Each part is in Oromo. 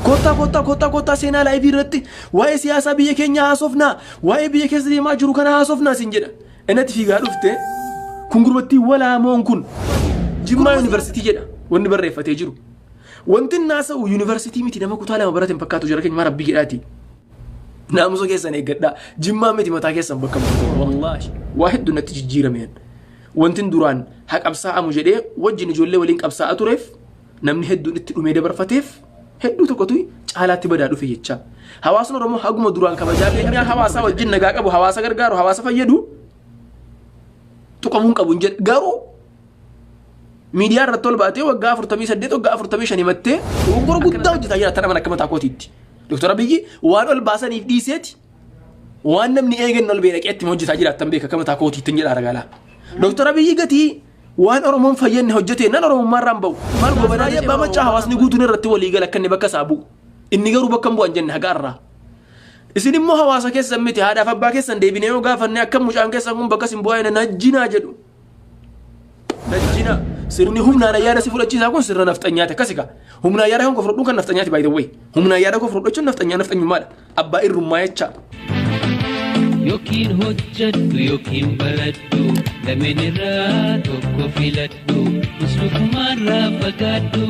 Koottaa koottaa koottaa koottaa seenaa live irratti waa'ee siyaasaa biyya keenyaa haasofnaa, waa'ee biyya keessa deemaa jiru kana haasofnaa siin jedha. Inatti fiigaa dhufte kun gurbattii walaamoon kun Jimmaa Yuunivarsiitii jedha wanni barreeffatee jiru. Wanti inni haasa'u yuunivarsiitii miti, nama kutaa 2 barate hin fakkaatu. Jara keenya, maa rabbii jedhaati. Naamusa keessan eeggadhaa. Jimmaa miti, mataa keessan bakka buutu. Wallaahi waa hedduu natti jijjiirameen. Wanti duraan haa qabsaa'amu jedhee wajjin ijoollee waliin qabsaa'aa tureef, namni hedduun itti dhumee dabarfateef hedduu tokkotu caalaatti badaa dhufe jecha. Hawaasni Oromoo haguma duraan kabajaa keenyaa, hawaasaa wajjin nagaa qabu, hawaasa gargaaru, hawaasa fayyadu tuqamuu hin qabu hin jedhe. Garuu miidiyaa irratti ol baatee waggaa 48, waggaa 45 himattee dogoggora guddaa hojjetaa jira tan akka mataa kootiitti. Doktor Abiyyi waan ol baasaniif dhiiseeti waan namni eegan ol bee dhaqee itti hojjetaa jiraattan beeka akka mataa kootiitti hin jedha ragaalaa. Doktor Abiyyi gatii waan Oromoon fayyadne hojjete nan Oromummaa irraan ba'u. Maal Gobanaa Abbaa Maccaa hawaasni guutuun irratti walii gala akka inni bakka isaa bu'u. Inni garuu bakka hin bu'an jenne haga irraa. Isin immoo hawaasa keessan miti, haadhaaf abbaa keessan deebinee yoo gaafanne akka mucaan keessan kun bakka isin bu'aa najjinaa jedhu. Najjina sirni humnaan ayyaana si fudhachiisaa kun sirna nafxanyaati akkasi kaa. Humnaan ayyaana kan koo fudhadhuun kan nafxanyaati, by the way. Humnaan ayyaana koo fudhachuun nafxanyaa nafxanyummaadha. Abbaa irrummaa jecha. Yookiin hojjadhu yookiin baradhu, lameen irraa tokko filadhu, muslukumaarraa fagaadhu.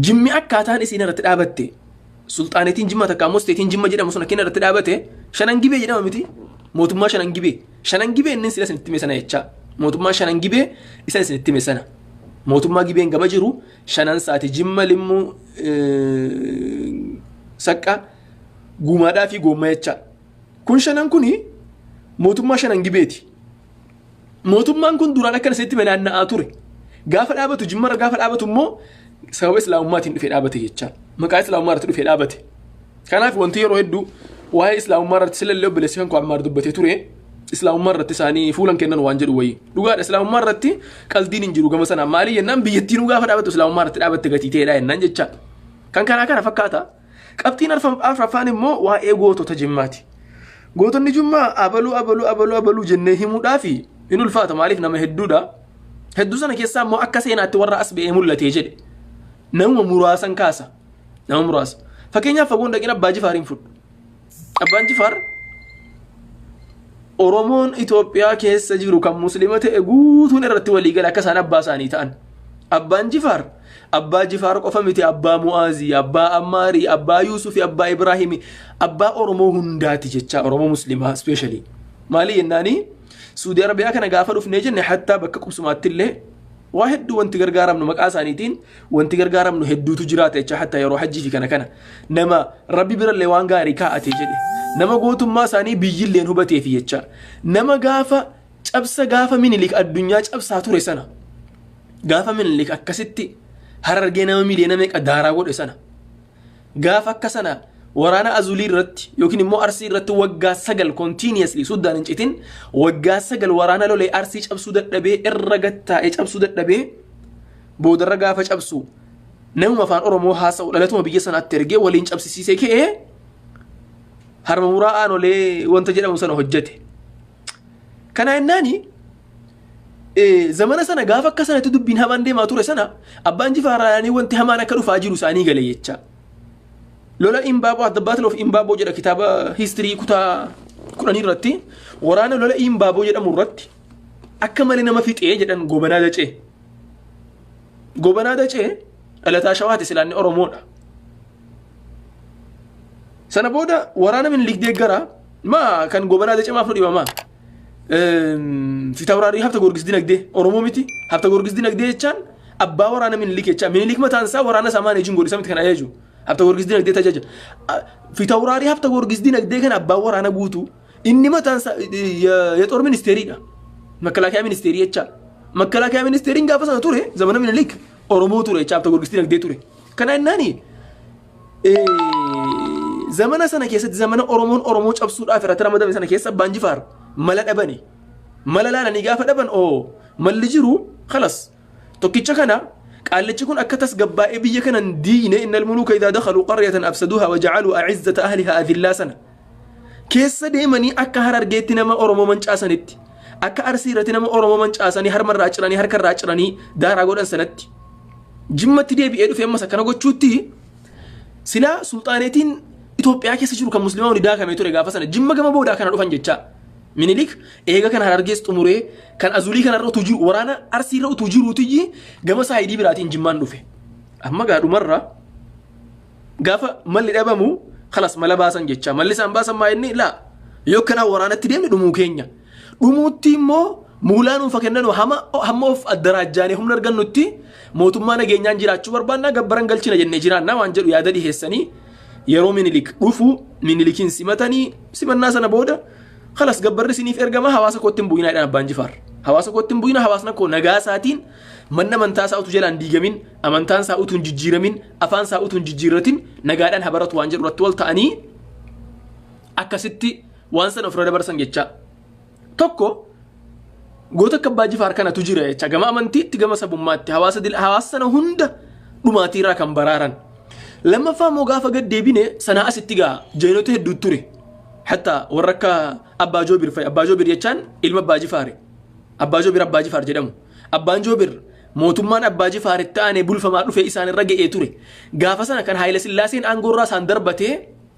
Jimmi akkaataan isiin irratti dhaabatte, sulxaanetiin Jimma takka ammoo stateiin Jimma jedhamu sun akkina irratti dhaabate, Shanan Gibee jedhama miti, mootummaa Shanan Gibee. Shanan Gibee inni sila isinitti hime sana jecha, mootummaa Shanan Gibee isa isinitti hime sana, mootummaa Gibeen gama jiru shanan saati: Jimma, Limmuu, Saqqa, Guumaadhaa fi Goomma jecha. Kun shanan kuni mootummaa Shanan Gibeeti. Mootummaan kun duraan akkana isinitti hime naanna'aa ture. Gaafa dhaabatu, Jimmarra gaafa dhaabatu immoo sababa islaamummaatiin dhufee dhaabate jecha. Maqaa islaamummaa irratti dhufee dhaabate. Kanaaf wanti yeroo hedduu waa'ee islaamummaa irratti silallee obboleessi kan koo Ammaar dubbatee ture, islaamummaa irratti isaanii fuulan kennan waan jedhu wayii. Dhugaadha, islaamummaa irratti qaldiin hin jiru gama sanaan. Maaliif jennaan, biyyattiinuu gaafa dhaabattu islaamummaa irratti dhaabatte gatii ta'edha jennaan jecha. Kan kanaa kana fakkaata. Qabxiin arfaffaan immoo waa'ee gootota Jimmaati. Gootonni Jimmaa abaluu abaluu abaluu abaluu jennee himuudhaaf hin ulfaata, maaliif nama hedduudha. Hedduu sana keessaa immoo akka seenaatti warra as ba'ee mul'atee jedhe namuma muraasan kaasa. Nama muraasa. Fakkeenyaaf fagoon dhaqin, Abbaa Jifaariin fudhu. Abbaan Jifaar Oromoon Itoophiyaa keessa jiru kan Musliima ta'e guutuun irratti walii gala akka isaan abbaa isaanii ta'an. Abbaan Jifaar Abbaa Jifaar qofa miti, abbaa Mu'aazii, abbaa Ammaarii, abbaa Yuusufi, abbaa Ibraahimi, abbaa Oromoo hundaati jecha, Oromoo Muslimaa especially. Maali jennaanii, Suudii Arabiyaa kana gaafa dhufnee jenne hattaa bakka qubsumaatti illee waa hedduu wanti gargaaramnu, maqaa isaaniitiin wanti gargaaramnu hedduutu jiraata jecha. Hattaa yeroo hajjii fi kana kana nama rabbi birallee waan gaarii kaa'ate jedhe, nama gootummaa isaanii biyyilleen hubateefi jecha, nama gaafa cabsa, gaafa Minilik addunyaa cabsaa ture sana, gaafa Minilik akkasitti Harargee nama miliyoona meeqa daaraa godhe sana, gaafa akka sana waraana Azulii irratti yookiin immoo Arsii irratti waggaa 9 continuously suddaan hin citin waggaa 9 waraana lolee Arsii cabsuu dadhabee, irra gattaa'ee cabsuu dadhabee, boodarra gaafa cabsu namuma afaan Oromoo haasa'u dhalatuma biyya sanaatti ergee waliin cabsisiisee ka'ee harma muraa aanolee wanta jedhamu sana hojjete. Kana jennaani, zamana sana gaafa akka sanatti dubbiin hamaan deemaa ture sana, Abbaan Jifaaraanii wanti hamaan akka dhufaa jiru isaanii gale jecha. Lola Imbaaboo, The Battle of Imbaaboo jedha kitaaba history kutaa 10 irratti, waraana lola Imbaaboo jedhamu irratti akka malee nama fixee jedhan Gobanaa Dacee. Gobanaa Dacee dhalataa Shawaati, silaanni Oromoodha. Sana booda waraana Minilik deeggaraa maa kan Gobanaa Dacee maaf nu dhibamaa? Fitawraarii Habta Goorgis Dinagdee Oromoo miti. Habta Goorgis Dinagdee jechaan abbaa waraana Minilik jechaa. Minilik mataan isaa waraana isaa manage godhu, isa miti kan ajaju. Habta Goorgis Dinagdee tajaja. Fitawraarii Habta Goorgis Dinagdee kan abbaa waraana guutuu inni mataan isaa የጦር ministeeriidha. Makalaakiyaa ministeerii jechaa. Makalaakiyaa ministeeriin gaafa sana ture zamana Minilik Oromoo ture jechaa, Habta Goorgis Dinagdee ture. Kana jennaani, zamana sana keessatti, zamana Oromoon Oromoo cabsuudhaaf irratti ramadame sana keessa, Abbaan Jifaar mala dhabani. Mala laalanii gaafa dhaban, oo malli jiru kalas tokkicha kana, qaallichi kun akka tasgabbaa'ee biyya kanan diine, إن الملوك إذا دخلوا قرية أفسدوها وجعلوا أعزة أهلها أذلة sana keessa deemanii akka Harargeetti nama Oromoo mancaasanitti, akka Arsii irratti nama Oromoo mancaasanii harmarraa ciranii harkarraa ciranii daaraa godhan sanatti, Jimmatti deebi'ee dhufee ammas akkana gochuutti Silaa sulxaaneetiin Itoophiyaa keessa jiru kan musliimaa hundi daakamee ture gaafa sana Jimma gama boodaa kana dhufan jechaa. Minilik eega kan Harargees xumuree kan Azulii kanarra utuu jiru waraana Arsiirra utuu jiruutiyyi gama saayidii biraatiin Jimmaan dhufe. Amma gaa dhumarra gaafa malli dhabamu kalas mala baasan jecha malli isaan baasan maa inni laa yoo akkanaa waraanatti deemne dhumuu keenya dhumuutti immoo muulaa nuuf kennanu hama hamma of addaraajjaanee humna argannutti mootummaa nageenyaan jiraachuu barbaannaa gabbaran galchina jennee jiraannaa waan jedhu yaada dhiheessanii yeroo Minilik dhufu Minilikiin simatanii simannaa sana booda kalas gabbarri isiniif ergama hawaasa kootti hin bu'inaa jedhan Abbaan Jifaar. Hawaasa kootti hin bu'inaa hawaasni koo nagaa isaatiin manni amantaa isaa utuu jalaan diigamin amantaan isaa utuu hin jijjiiramin afaan isaa utuu hin jijjiirratin nagaadhaan haa baratu waan jedhu irratti wal ta'anii akkasitti waan sana ofirra dabarsan jechaa. Tokko goota akka Abbaa Jifaar kanatu jira jecha gama amantiitti gama sabummaatti hawaasa hawaasa sana hunda dhumaatiirraa kan baraaran. Lammaffaa immoo gaafa gad deebine sanaa asitti gaa jeenota hedduutu ture. Hatta warra akka Abbaa Joobir fa'i. Abbaa Joobir jechaan ilma Abbaa Jifaari. Abbaa Joobir Abbaa Jifaar jedhamu. Abbaan Joobir mootummaan Abbaa Jifaar itti aanee bulfamaa dhufee isaan irra ga'ee ture. Gaafa sana kan Haayila Sillaaseen aangoorraa isaan darbatee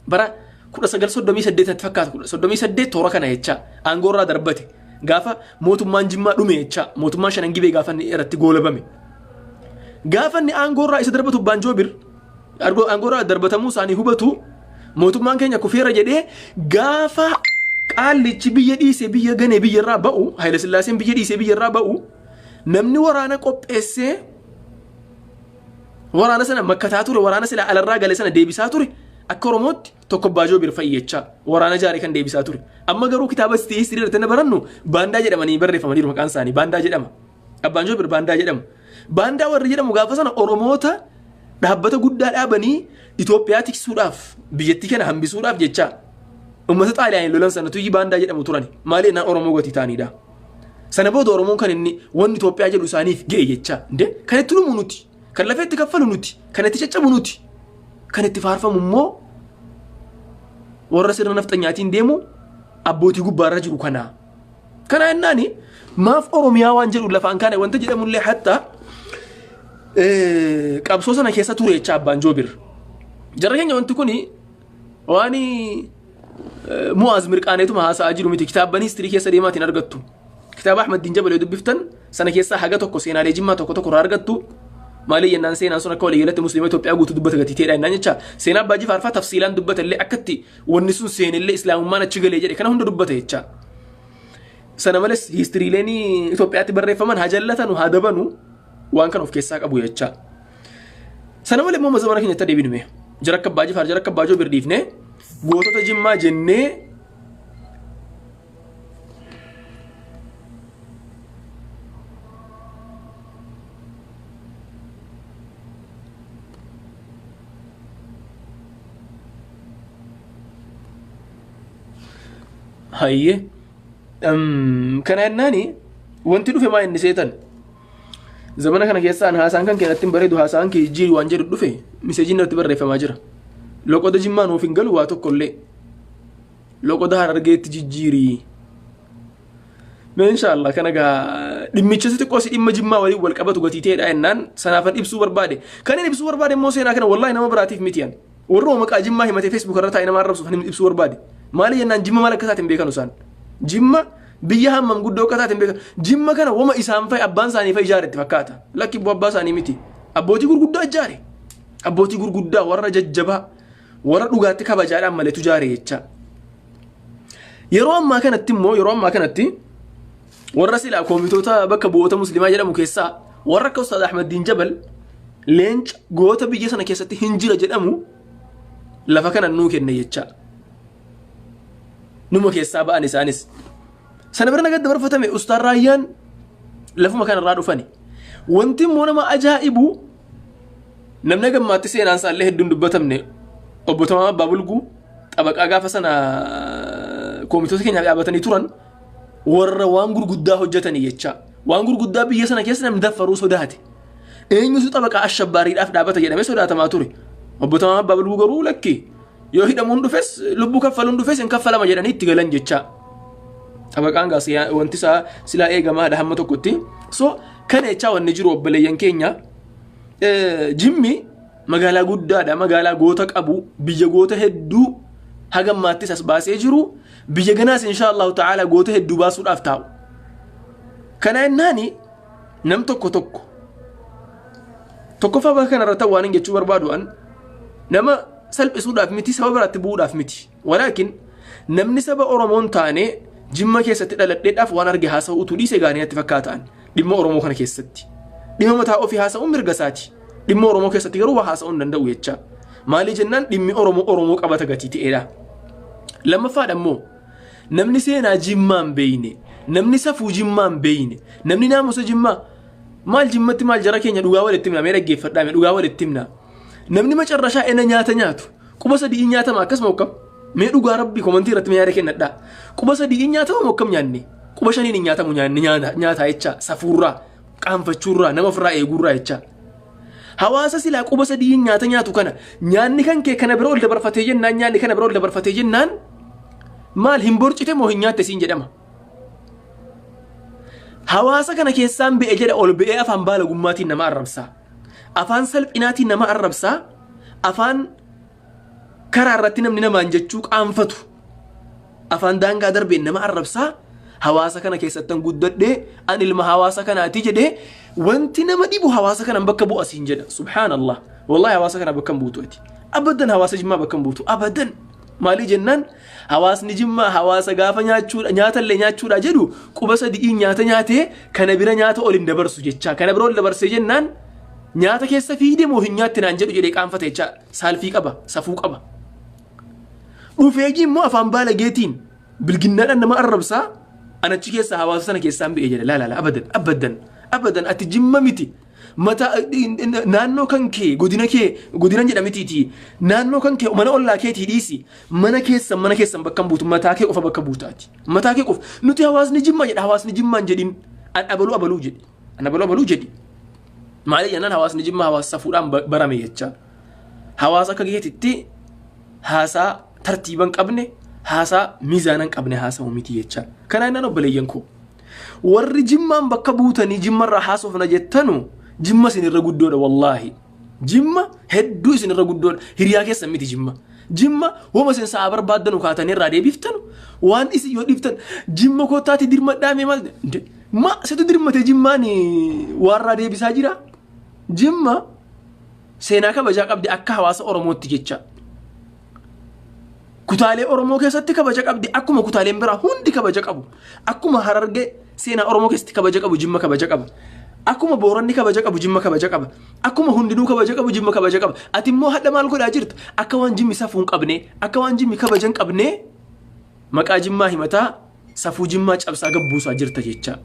bara 1938 natti fakkaata 38 toora kana jecha aangoorraa darbate. Gaafa mootummaan Jimmaa dhume jecha mootummaan Shanan Gibee gaafa inni irratti goolabame. Gaafa inni aangoorraa isa darbatu Abbaan Joobir aangoorraa darbatamuu isaanii hubatu mootummaan keenya kufeera jedhee gaafa qaallichi biyya dhiisee biyya ganee biyya irraa ba'u Haayila Sillaaseen biyya dhiisee biyya irraa ba'u namni waraana qopheessee waraana sana makkataa ture waraana silaa alarraa gale sana deebisaa ture akka Oromootti tokko Abbaa Joobir fa'i jechaa waraana jaaree kan deebisaa ture. Amma garuu kitaaba histirii irratti barannu baandaa jedhamanii barreeffamaniiru maqaan isaanii baandaa jedhama. Abbaan Joobir baandaa jedhamu. Baandaa warri jedhamu gaafa sana Oromoota dhaabbata guddaa dhaabanii Itoophiyaa tiksuudhaaf biyyattii kana hambisuudhaaf jecha uummata Xaaliyaaniin lolan sana tuyyi baandaa jedhamu turan. Maali jennaan Oromoo gatii ta'aniidha. Sana booda Oromoon kan inni wanni Itoophiyaa jedhu isaaniif ga'e jecha. Inde kan itti dhumu nuti, kan lafee itti kaffalu nuti, kan itti caccabu nuti, kan itti faarfamu immoo warra sirna nafxanyaatiin deemu abbootii gubbaarra jiru kanaa. Kana jennaani maaf Oromiyaa waan jedhu lafaan kaane wanta jedhamullee hatta qabsoo sana keessa ture jecha abbaan Joobir. Jarra keenya wanti kuni waan Mu'aaz mirqaaneetuma haasa'aa jiru miti kitaabban histirii keessa deemaatiin argattu. Kitaaba Ahmad Diin Jabal yoo dubbiftan sana keessaa haga tokko seenaalee Jimmaa tokko tokko irraa argattu. Maali jennaan seenaan sun akka waliigalatti musliima Itoophiyaa guutuu dubbata gatii ta'edha jennaan jecha seenaa Abbaa Jifaar fa'aa tafsiilaan dubbata illee akkatti wanni sun seenellee islaamummaan achi galee jedhe kana hunda dubbata jecha. Sana malees hiistiriileen Itoophiyaatti barreeffaman haa jallatanu haa dabanu waan kana of keessaa qabu jecha. Sana malee immoo zamana keenyatti adeebinume. Jara akka Abbaa Jifaar jara akka Abbaa Joobir dhiifnee gootota Jimmaa jennee Hayyee. Kana jennaani wanti dhufe maa inni seetan. Zamana kana keessaan haasaan kan keenyatti hin bareedu haasaan kee jijjiiri waan jedhu dhufe miseejiin irratti barreeffamaa jira. Loqoda Jimmaa nuuf hin galu waa tokko illee. Loqoda Harargeetti jijjiiri. Mee inshaallah kana gaa dhimmicha xixiqqoo si dhimma Jimmaa waliin wal qabatu gatii ta'edha jennaan sanaafan ibsuu barbaade. Kan inni ibsuu barbaade immoo seenaa kana wallaahi nama biraatiif miti an. Warra maqaa Jimmaa himatee Facebook irra taa'ee nama arrabsuuf kan ibsuu barbaade. Maali jennaan Jimma maal akka taate hin beekanu isaan. Jimma biyya hammam guddoo akka taate hin beekanu. Jimma kana wama isaan fa'i abbaan isaanii fa'i ijaare itti fakkaata. Lakki bu'aa abbaa isaanii miti. Abbootii gurguddaa ijaare. Abbootii gurguddaa warra jajjabaa warra dhugaatti kabajaadhaan maletu ijaare jecha. Yeroo ammaa kanatti immoo yeroo ammaa kanatti warra silaa koomitoota bakka bu'oota musliimaa jedhamu keessaa warra akka Ustaaz Ahmaddiin Jabal leenca goota biyya sana keessatti hin jira jedhamu lafa kana nuu kenne jecha. Numa keessaa ba'an isaanis. Sana bira nagatti dabarfatame Ustaaz Raayyaan lafuma kanarraa dhufani. Wanti immoo nama ajaa'ibu namni gammaatti seenaan isaallee hedduun dubbatamne obbo Tamaam Abbaa Bulguu xabaqaa gaafa sana koomitoota keenyaaf dhaabatanii turan warra waan gurguddaa hojjetanii jecha waan gurguddaa biyya sana keessa namni daffaruu sodaate eenyutu xabaqaa ashabbaariidhaaf dhaabata jedhamee sodaatamaa ture obbo Tamaam Abbaa Bulguu garuu lakki yoo hidhamuun dhufes lubbuu kaffaluun dhufes hin kaffalama jedhanii itti galan jecha xabaqaan gaa wanti isaa silaa eegamaadha hamma tokkotti so kana jechaa wanni jiru obboleeyyan keenya jimmi Magaalaa guddaadha, magaalaa goota qabu, biyya goota hedduu haga ammaattis as baasee jiru, biyya ganaas insha Allahu ta'ala goota hedduu baasuudhaaf taa'u. Kana jennaani nam tokko tokko tokkoffaa bakka kanarra ta'u waan hin jechuu barbaadu an nama salphisuudhaaf miti, saba biraatti bu'uudhaaf miti. Walaakin namni saba Oromoon taane Jimma keessatti dhaladheedhaaf waan arge haasa'u utuu dhiise gaarii natti fakkaata an dhimma Oromoo kana keessatti. Dhimma mataa ofii haasa'uun mirga isaati. Dhimma Oromoo keessatti garuu waa haasa'uu hin danda'u jecha. Maalii jennaan dhimmi Oromoo Oromoo qabata gatii ta'eedha. Lammaffaadha immoo namni seenaa Jimmaa hin beekne, namni safuu Jimmaa hin beekne, namni naamusa Jimmaa maal Jimmatti maal jara keenya dhugaa walitti himna mee dhaggeeffadhaa mee dhugaa walitti himna. Namni macarrashaa ena nyaata nyaatu quba sadi'iin nyaatama akkasuma akkam mee dhugaa rabbii komantii irratti mee yaada kennadhaa. Quba sadi'iin nyaatama moo akkam nyaanne? Quba shaniin hin nyaatamu nyaanni nyaataa jecha safuurraa qaanfachuurraa nama ofirraa eeguurraa jecha. Hawaasa silaa quba sadi'iin nyaata nyaatu kana nyaanni kan kee kana bira ol dabarfatee jennaan nyaanni kana bira ol dabarfatee jennaan maal hin borcite moo hin nyaatte siin jedhama. Hawaasa kana keessaan be'e jedha ol be'ee afaan baalagummaatiin nama arrabsaa. Afaan salphinaatiin nama arrabsaa. Afaan karaa irratti namni namaan jechuu qaanfatu. Afaan daangaa darbeen nama arrabsaa. Hawaasa kana keessattan guddadhee an ilma hawaasa kanaati jedhee wanti nama dhibu hawaasa kanan bakka bu'a siin jedha. Subhaanallah. Wallahi hawaasa kana bakka hin buutu ati. Abadan hawaasa Jimmaa bakka hin buutu. Abadan. Maalii jennaan hawaasni Jimmaa hawaasa gaafa nyaachuudha nyaatallee nyaachuudha jedhu quba sadi'iin nyaata nyaatee kana bira nyaata ol hin dabarsu jecha. Kana bira ol dabarsee jennaan nyaata keessa fiide moo hin nyaatte naan jedhu jedhee qaanfata jecha. Saalfii qaba, safuu qaba. Dhufeeji immoo afaan baalageetiin bilginnaadhaan nama arrabsaa an achi keessa hawaasa sana keessaan ba'e jedha. Laa laa laa abadan abadan abadan ati Jimma miti. Mata naannoo kan kee godina kee godinan jedha mitiiti naannoo kan kee mana ollaa keetii dhiisi mana keessan mana keessan bakka hin buutu mataa kee qofa bakka buutaati. Mataa kee qofa nuti hawaasni Jimma jedha hawaasni Jimmaan jedhin an abaluu abaluu jedhi an abaluu abaluu jedhi. Maali jennaan hawaasni Jimmaa hawaasa safuudhaan barame jecha. Hawaasa akka keetitti haasaa tartiiba hin qabne haasaa miizaana hin qabne haasa'u miti jecha. Kanaa jennaan obboleeyyan koo. Warri Jimmaan bakka buutanii Jimmarraa haasofna jettanu Jimma isinirra guddoodha wallaahi. Jimma hedduu isinirra guddoodha. Hiriyaa keessan miti Jimma. Jimma wama isin sa'a barbaaddanu kaatanii irraa deebiftanu waan isin yoo dhiiftan Jimma koottaati dirmadhaa mee maal ma situ dirmate Jimmaan waarraa deebisaa jira. Jimma seenaa kabajaa qabdi akka hawaasa Oromootti jecha. Kutaalee Oromoo keessatti kabaja qabdi akkuma kutaaleen biraa hundi kabaja qabu. Akkuma Harargee seenaa Oromoo keessatti kabaja qabu Jimma kabaja qaba. Akkuma Booranni kabaja qabu Jimma kabaja qaba. Akkuma hundinuu kabaja qabu Jimma kabaja qaba. Ati immoo hadha maal godhaa jirta? Akka waan Jimmi safuu hin qabne, akka waan Jimmi kabaja hin qabne maqaa Jimmaa himataa safuu Jimmaa cabsaa gabbuusaa jirta jecha.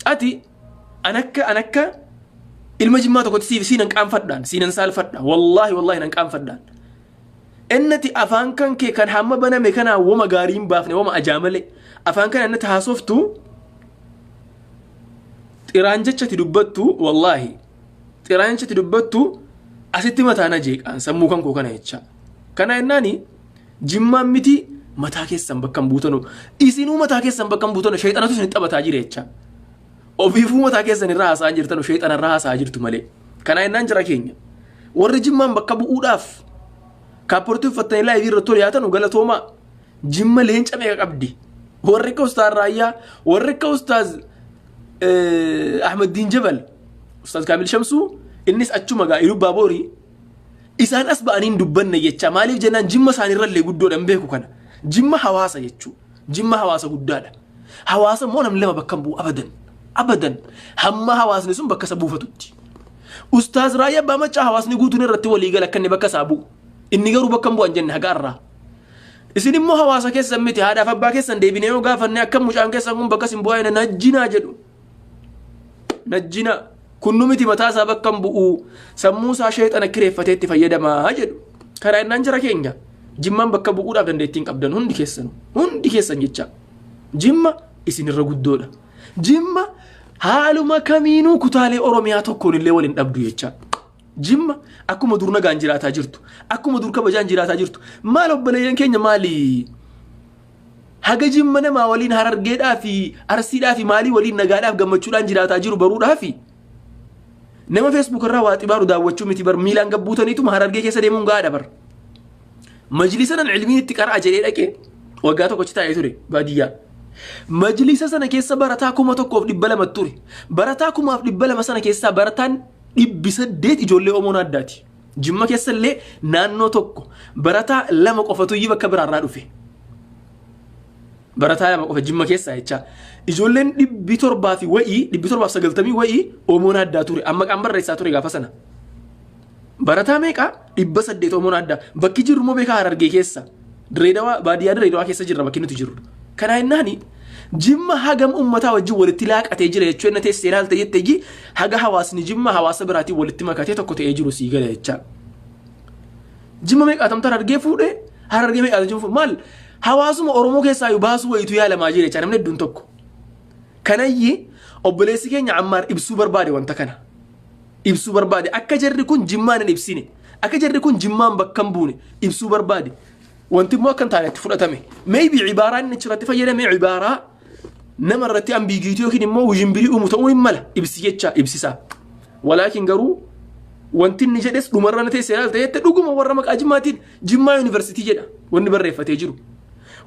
Ati an akka an akka ilma Jimmaa tokkotti siif siinan qaanfadhaan siinan saalfadha wallaahi wallaahi nan qaanfadhaan. Innati afaan kan kee kan hamma baname kanaa woma gaarii hin baafne woma ajaa malee afaan kana innati haasoftu xiraan jechati dubbattu wallaahi xiraan jechati dubbattu asitti mataa na jeeqaan sammuu kan koo kana jecha. Kana jennaani Jimmaan miti mataa keessan bakka hin buutanu isinuu mataa keessan bakka hin buutanu sheexanatu isin taphataa jira jecha. Ofiifuu mataa keessan irraa haasa'aa jirtanu sheexana irraa haasa'aa jirtu malee. Kana jennaan jira keenya. Warri Jimmaan bakka bu'uudhaaf kaapportii uffattanii laayivii irratti ol yaatanu galatoomaa. Jimma leenca meeqa qabdi? Warri akka Ustaaz Raayyaa, warri akka Ustaaz Ahmaddiin Jabal, Ustaaz Kaamil Shamsuu innis achuma gaa Iluu Baaborii isaan as ba'anii hin dubbanne jecha maaliif jennaan Jimma isaaniirrallee guddoodha hin beeku kana. Jimma hawaasa jechuudha. Jimma hawaasa guddaadha. Hawaasa immoo namni lama bakka hin bu'u abadan. Abadan. Hamma hawaasni sun bakka isa buufatutti. Ustaaz Raayyaa Abbaa Maccaa hawaasni guutuun irratti walii gala akka inni bakka isaa bu'u. Inni garuu bakka hin bu'an jenne haga irraa. Isin immoo hawaasa keessan miti haadhaaf abbaa keessan deebinee yoo gaafanne akka mucaan keessan kun bakka isin bu'aa hin najjinaa jedhu. Najjinaa. Kun nu miti mataa isaa bakka hin bu'u. Sammuu isaa sheexana kireeffatee itti fayyadamaa jedhu. Karaa innaan jara keenya. Jimmaan bakka bu'uudhaaf dandeettii hin qabdan hundi keessan. Hundi keessan jecha. Jimma isinirra guddoodha. Jimma haaluma kamiinuu kutaalee Oromiyaa tokkoon illee waliin dhabdu jecha. Jimma akkuma dur nagaan jiraataa jirtu. Akkuma dur kabajaan jiraataa jirtu. Maal obboleeyyan keenya maali? Haga Jimma namaa waliin Harargeedhaa fi Arsiidhaa fi maalii waliin nagaadhaaf gammachuudhaan jiraataa jiru baruudhaa fi Nama Facebook irraa waa xibaaru daawwachuu miti bar, miilaan gabbuutaniituma Harargee keessa deemuun gahaadha bar. Majlisa nan ilmiin itti qara'a jedhee dhaqee waggaa tokkochi taa'ee ture baadiyyaa. Majlisa sana keessa barataa 1200 ture. Barataa 1200 sana keessaa barataan 800 ijoollee Omoon addaati. Jimma keessa illee naannoo tokko barataa lama qofatu iyyuu bakka biraarraa dhufe. Barataa lama qofa Jimma keessaa jecha. Ijoolleen 700 fi wa'ii, 790 wa'ii Omoon addaa ture. Amma qaan barreessaa ture gaafa sana. Barataa meeqa? 800 Omoon addaa. Bakki jirru immoo beekaa Harargee keessa. Direedawaa, baadiyyaa Direedawaa keessa jirra bakki nuti jirru. Kana jennaani Jimma hagam uummataa wajjin walitti laaqatee jira jechuu inni teessee ilaalte jettee ji haga hawaasni Jimma hawaasa biraatiin walitti makatee tokko ta'ee jiru sii gala jechaa. Jimma meeqaatamtu Harargee fuudhee, Harargee meeqaatamtu Jimma fuudhee, maal hawaasuma Oromoo keessaa iyyuu baasuu wayitu yaalamaa jira jechaa namni hedduun tokko. Kanayyi obboleessi keenya Ammaar ibsuu barbaade wanta kana. Ibsuu barbaade akka jarri kun Jimmaan hin ibsine, akka jarri kun Jimmaan bakka hin buune ibsuu barbaade. Wanti immoo akka hin taane itti fudhatame. Maybe ibaaraa inni achirratti fayyadame ibaaraa nama irratti ambiguity yookiin immoo wujimbirii uumu ta'uu hin mala ibsi jecha ibsisaa. Walaakin garuu wanti inni jedhes dhumarra na teessee ilaalte jette dhuguma warra maqaa Jimmaatiin Jimmaa Yuunivarsiitii jedha wanni barreeffatee jiru.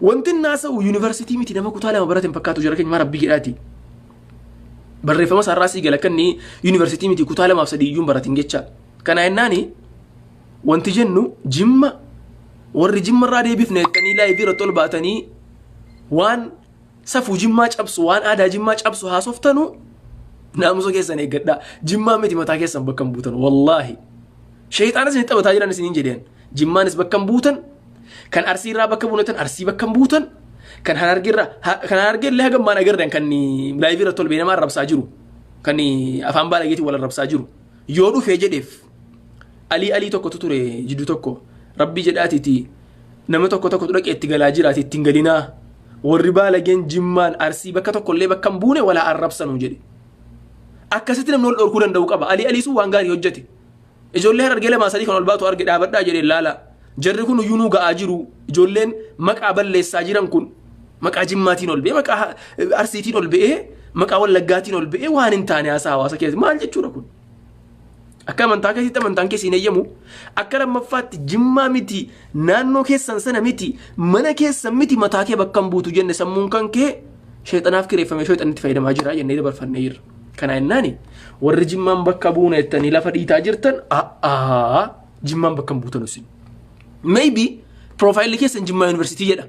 Wanti inni haasa'u yuunivarsiitii miti, nama kutaa lama barate hin fakkaatu jara keenya, Rabbii jedhaati. Barreeffama isaarraa sii gala akka inni yuunivarsiitii miti, kutaa lamaaf sadii iyyuu hin baratin jecha. Kana jennaani wanti jennu, Jimma warri Jimma irraa deebifne jettanii live irratti ol baatanii waan safuu Jimmaa cabsu, waan aadaa Jimmaa cabsu haasoftanu, naamusa keessan eeggadhaa. Jimmaa miti, mataa keessan bakka hin buutan wallaahi. Sheexaana isin taphataa jiran isiniin jedheen. Jimmaanis bakka hin buutan. Kan Arsii irraa bakka buunatan Arsii bakka hin buutan. Kan Harargee irraa, kan Harargee illee hagammaan agarran kan live irratti ol ba'ee nama arrabsaa jiru. Kan afaan baalageetiin wal arrabsaa jiru. Yoo dhufee jedheef alii alii tokkotu ture jidduu tokko, Rabbii jedhaatiiti nama tokko tokkotu dhaqee itti galaa jiraati, ittiin galinaa, warri baalageen Jimmaan Arsii bakka tokkollee bakka hin buune walaa arrabsanu jedhe. Akkasitti namni wal dhorkuu danda'u qaba. Alii alii sun waan gaarii hojjete. Ijoollee Harargee lamaa sadii kan ol baatu arge, dhaabadhaa jedhee laala. Jarri kun iyyuu nuu ga'aa jiru. Ijoolleen maqaa balleessaa jiran kun maqaa Jimmaatiin ol ba'ee, maqaa Arsiitiin ol ba'ee, maqaa Wallaggaatiin ol ba'ee waan hin taane haasaa hawaasa keessa maal jechuudha kun? Akka amantaa keessatti amantaan keessa hin eeyyamu. Akka lammaffaatti Jimmaa miti, naannoo keessan sana miti, mana keessan miti, mataa kee bakka hin buutu jenne, sammuun kan kee sheexanaaf kireeffamee sheexanitti fayyadamaa jira jennee dabarfannee jirra. Kana jennaani warri Jimmaan bakka buuna jettanii lafa dhiitaa jirtan, a'aa, Jimmaan bakka hin buutan isin. Maybe profile keessan Jimmaa Yuunivarsiitii jedha.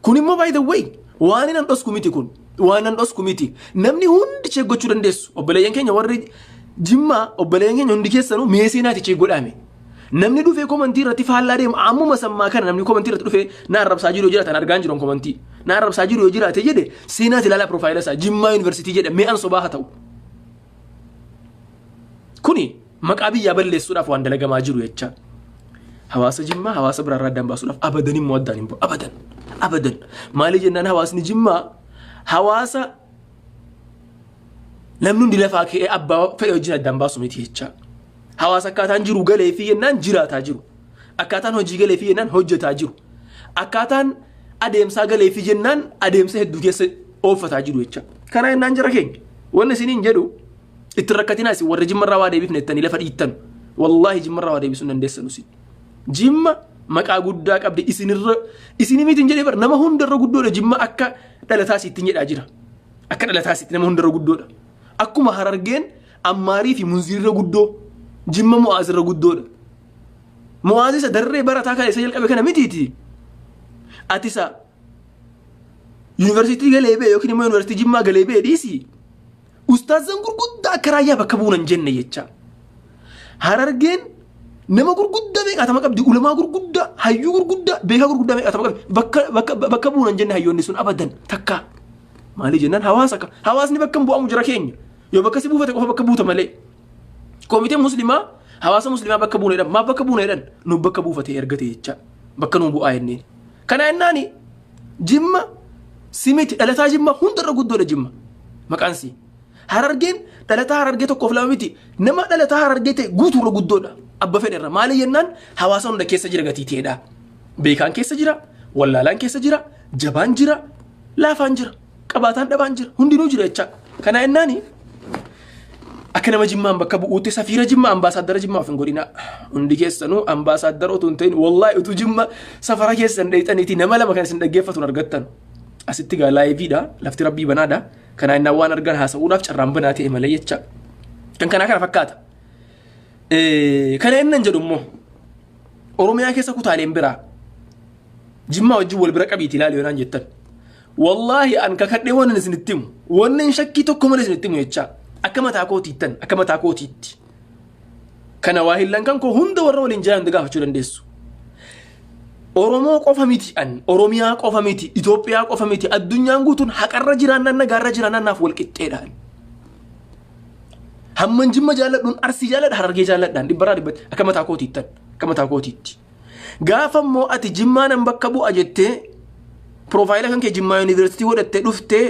Kun immoo, by the way, waan hin dhosku miti kun. Waan hin dhosku miti. Namni hundi check gochuu dandeessu. Obboleeyyan keenya warri Jimmaa, obboleeyyan keenya hundi keessanuu mee seenaati check godhame. Namni dhufee comment irratti faallaa deemu, ammuma sammaa kana namni comment irratti dhufee na arrabsaa jiru yoo jiraatan, argaan jiru comment. Na arrabsaa jiru yoo jiraate jedhe, seenaati ilaalaa, profile isaa Jimmaa Yuunivarsiitii jedha, mee an sobaa haa ta'u. Kuni maqaa biyyaa balleessuudhaaf waan dalagamaa jiru jecha. Hawaasa Jimmaa hawaasa biraarraa addaan baasuudhaaf abadan immoo addaan hin bu'u. Abadan. Abadan. Maali jennaan hawaasni Jimmaa hawaasa namni hundi lafaa ka'ee abbaa fedhe wajjin addaan baasu miti jecha. Hawaasa akkaataan jiru galee fi jennaan jiraataa jiru. Akkaataan hojii galee fi jennaan hojjetaa jiru. Akkaataan adeemsaa galee fi jennaan adeemsa hedduu keessa ooffataa jiru jecha. Kana jennaan jara keenya. Wanni isiniin jedhu, itti rakkatinaa isin warri Jimmarraa waa deebifne jettanii lafa dhiittan. Wallaahi Jimmarraa waa deebisuu hin dandeessan isin. Jimma maqaa guddaa qabdi isinirra, isinii miti hin jedhee bar, nama hundarra guddoodha Jimma, akka dhalataa siittiin jedhaa jira. Akka dhalataa siitti nama hundarra guddoodha. Akkuma Harargeen Ammaarii fi Munziirra guddoo, Jimma Mu'aazirra guddoodha. Mu'aaz isa darree barataa kana isa jalqabe kana mitiiti. Ati isa yuunivarsiitii galee ba'e yookiin immoo yuunivarsiitii Jimmaa galee ba'e dhiisii. Ustaazan gurguddaa akka Raayyaa bakka buunan jenne jecha. Harargeen nama gurguddaa meeqaatama qabdi? Ulamaa gurguddaa, hayyuu gurguddaa, beekaa gurguddaa meeqaatama qabdi? Bakka buunan jenne hayyoonni sun abadan takka. Maali jennaan hawaasa akka hawaasni bakka hin bu'amu jira keenya. Yoo bakka si buufate qofa bakka buuta malee. Koomiteen Muslimaa hawaasa Muslimaa bakka buuna jedhan. Maaf bakka buuna jedhan? Nu bakka buufatee ergate jecha. Bakka nu bu'aa jenneen. Kana jennaani Jimma simiti, dhalataa Jimma hundarra guddoodha Jimma. Maqaan si. Harargeen dhalataa Harargee tokkoof lama miti. Nama dhalataa Harargee ta'e guutuurra guddoodha. Abba fedherra. Maali jennaan hawaasa hunda keessa jira gatii ta'edha. Beekaan keessa jira, wallaalaan keessa jira, jabaan jira, laafaan jira, qabaataan dhabaan jira. Hundinuu jira jecha. Kana jennaani Akka nama Jimmaan bakka bu'uutti safiira Jimmaa, ambaasaaddara Jimmaa of hin godhina. Hundi keessanuu ambaasaaddara utuu hin ta'in, wallaahi utuu Jimma safara keessan dheeyxaniiti nama lama kan isin dhaggeeffatu argattan. Asitti gaa liveiidha, lafti rabbii banaadha. Kanaa innaan waan argan haasa'uudhaaf carraan banaa ta'e malee jecha. Kan kanaa kana fakkaata. Kana innan jedhu immoo Oromiyaa keessa kutaaleen biraa Jimmaa wajjin wal bira qabiiti ilaali yoonaan jettan. Wallaahi an kakadhee waan isinitti himu, wanni shakkii tokko malee isinitti himu jecha, akka mataa kootiittan, akka mataa kootiitti. Kana waa hillan kan koo hunda warra waliin jiran hunda gaafachuu dandeessu. Oromoo qofa miti an, Oromiyaa qofa miti, Itoophiyaa qofa miti, addunyaan guutuun haqarra jiraannaan, nagaarra jiraannaan naaf wal qixxeedhaan. Hamman Jimma jaalladhuun Arsii jaalladha, Harargee jaalladhaan dhibbarraa dhibbatti akka mataa kootiittan, akka mataa kootiitti. Gaafa immoo ati Jimmaa nan bakka bu'a jettee profile kan kee Jimmaa Yuunivarsiitii godhattee dhuftee,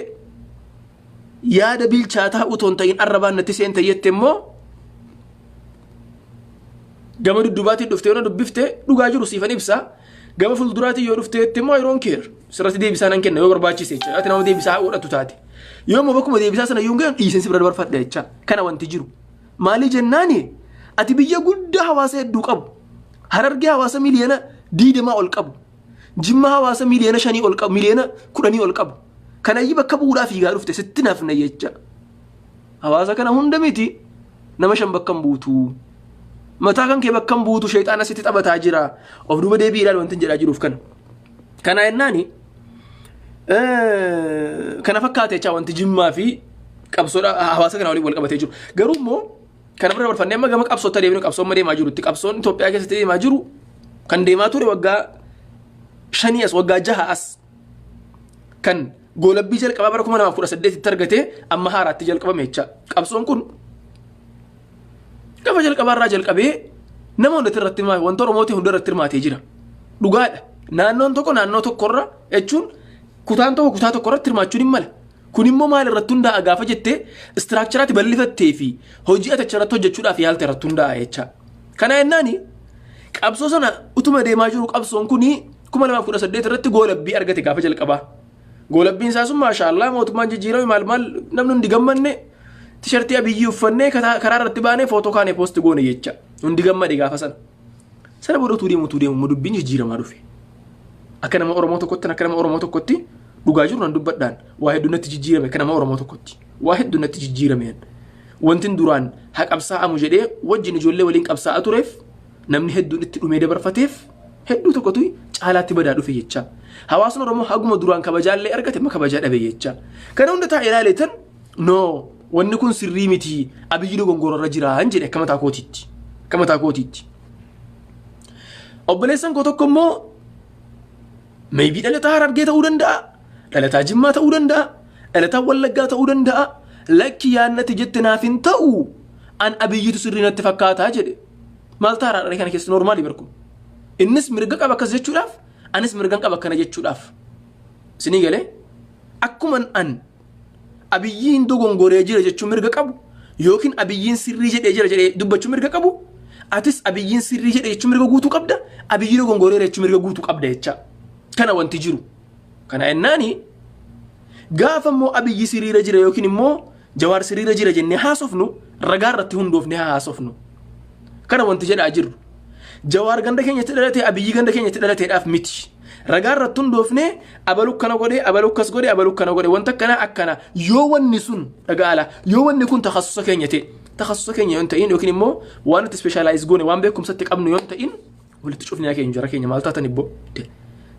yaada bilchaataa utoo hin ta'in arrabaan natti seente jette immoo, gama dudduubaatiin dhuftee yoo na dubbifte dhugaa jiru siifan ibsa. Gama fuulduraatiin yoo dhuftee jette immoo I don't care. Sirratti deebisaa nan kenna yoo barbaachise jecha. Ati nama deebisaa godhatu taate. Yoo immoo bakkuma deebisaa sana yoo hin gahan dhiiseen si bira dabarfadha jecha. Kana wanti jiru. Maali jennaani, ati biyya guddaa hawaasa hedduu qabu. Harargee hawaasa 20 miliyoona ol qabu. Jimma hawaasa 5 miliyoona ol qabu, 10 miliyoona ol qabu. Kanayyi bakka bu'uudhaaf fiigaa dhufte sitti nafne jecha. Hawaasa kana hunda miti, nama shan bakka hin buutu. Mataa kan kee bakka hin buutu, sheexaana sitti taphataa jira. Of duuba deebii ilaali wanti jedhaa jiruuf kana. Kana jennaani kana fakkaate jecha wanti Jimmaa fi qabsoodha hawaasa kana waliin wal qabatee jiru. Garuu immoo kana bira dabarfannee amma gama qabsootti adeemnu, qabsoon amma deemaa jirutti, qabsoon Itoophiyaa keessatti deemaa jiru kan deemaa ture waggaa 5 as, waggaa 6 as, kan goolabbii jalqabaa bara 2018tti argatee amma haaraatti jalqabame jecha. Qabsoon kun gaafa jalqabaarraa jalqabee nama hundatti irratti hirmaate, wanta Oromootii hunda irratti hirmaatee jira. Dhugaadha. Naannoon tokko naannoo tokkorra jechuun kutaan tokko kutaa tokko irratti hirmaachuun hin mala. Kun immoo maal irratti hundaa'a gaafa jettee, structureaatti bal'ifattee fi hojii ati achirratti hojjechuudhaaf yaalte irratti hundaa'a jecha. Kana jennaani qabsoo sana utuma deemaa jiru qabsoon kuni 2018 irratti goolabbii argate gaafa jalqabaa. Goolabbiin isaa sun maashaallah, mootummaan jijjiirame, maal maal, namni hundi gammanne, tishartii Abiyyii uffannee karaa irratti baanee footoo kaanee post goone jecha. Hundi gammade gaafa sana. Sana booda utuu deemu utuu deemu dubbiin jijjiiramaa dhufe. Akka nama Oromoo tokkotti, akka nama Oromoo tokkotti dhugaa jiru nan dubbadhaan, waa hedduu natti jijjiirame akka nama Oromoo tokkotti. Waa hedduu natti jijjiirame. Wanti duraan haa qabsaa'amu jedhee wajjin ijoollee waliin qabsaa'aa tureef, namni hedduun itti dhumee dabarfateef hedduu tokkotu caalaatti badaa dhufe jecha. Hawaasni Oromoo haguma duraan kabajaallee argate amma kabajaa dhabe jecha. Kana hunda taa'ee ilaaleetan, no, wanni kun sirrii miti, Abiyyi dogongorarra jira hin jedhe akka mataa kootiitti. Akka mataa kootiitti. Obboleessan koo tokko immoo maybe dhalataa Harargee ta'uu danda'a, dhalataa Jimmaa ta'uu danda'a, dhalataa Wallaggaa ta'uu danda'a. Lakki, yaannati jette naaf hin ta'u, an Abiyyitu sirrii natti fakkaataa jedhe. Maal ta'a Harargee kana keessa normalii barku. Innis mirga qaba akkas jechuudhaaf, anis mirgan qaba akkana jechuudhaaf. Isinii galee, akkuma an Abiyyiin dogongoree jira jechuun mirga qabu yookiin Abiyyiin sirrii jedhee jira jedhee dubbachuu mirga qabu, atis Abiyyiin sirrii jedhe jechuun mirga guutuu qabda, Abiyyi dogongoree jechuun mirga guutuu qabda jecha. Kana wanti jiru. Kana jennaani gaafa immoo Abiyyi sirriirra jira yookiin immoo Jawaar sirriirra jira jennee haasofnu, ragaa irratti hundoofnee haasofnu. Kana wanti jedhaa jirru. Jawaar ganda keenyatti dhalate, Abiyyi ganda keenyatti dhalateedhaaf miti. Ragaa irratti hundoofnee abalu akkana godhe, abalu akkas godhe, abalu akkana godhe, wanta akkana akkana yoo wanni sun dhaga'ala, yoo wanni kun takhassusa keenya ta'e, takhassusa keenya yoo hin ta'in yookiin immoo waan nuti specialize goone, waan beekumsatti qabnu yoo hin ta'in, walitti cufnee keenya jara keenya maal taatan ibboo.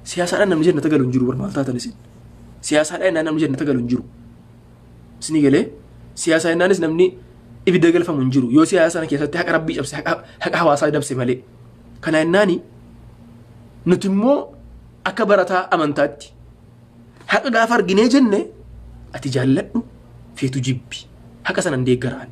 Siyaasaadhaan namni jannata galu hin jiru bar, maal taatan isin. Siyaasaadhaan namni jannata galu hin jiru. Isinii galee, siyaasaa jennaanis namni ibidda galfamu hin jiru yoo siyaasa sana keessatti haqa rabbii cabse, haqa hawaasaa dabse malee. Kana jennaani nuti immoo akka barataa amantaatti haqa gaafa arginee jenne, ati jaalladhu feetu jibbi, haqa sana hin deeggaraan.